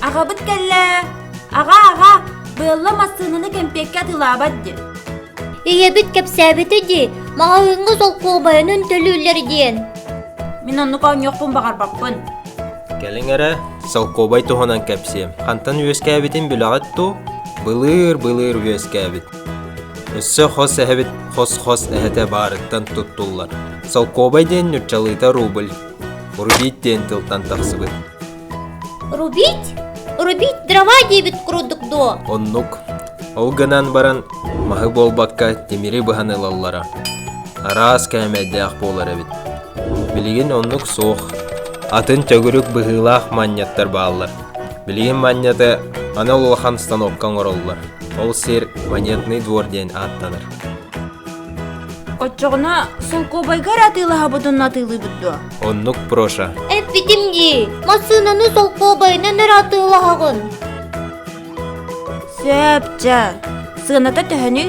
Аҕабыт кэллэ! Аҕа, аҕа, быалла массыынаны кэмпиэккэ атыылаабат дии. Ийэбит кэпсээбитэ дии, маҕаһыыҥҥа солкуобайынан төлүүллэр диэн. Мин оннук оонньуохпун баҕарбаппын. Кэлиҥ эрэ, солкуобай туһунан кэпсиэм. Хантан үөскээбитин билэҕит дуу? Былыыр-былыыр үөскээбит. Өссө хос эһэбит хос-хос эһэтэ баарыттан туттуллар. Солкуобай диэн нуччалыыта рубль, рубить диэн тылтан тахсыбыт. Рубить? Рубить дрова диэбит курдук дуо? Оннук. Ол гынан баран маһы буолбакка тимири быһан ылаллара. Араас кээмэйдээх буолар эбит. Билигин оннук суох. Атын төгүрүк быһыылаах манньаттар бааллар. Билигин манньаты анал улахан станокка оҥороллор. Ол сир Монетный двор диэн ааттанар. Оччоҕуна солкуобайга эрэ атыылаһабыт уонна атыылыыбыт дуо? Оннук Проша. Эппитим дии, массыынаны солкуобайынан эрэ атыылаһаҕын. Сөп, чэ. Сыаната төһөнүй?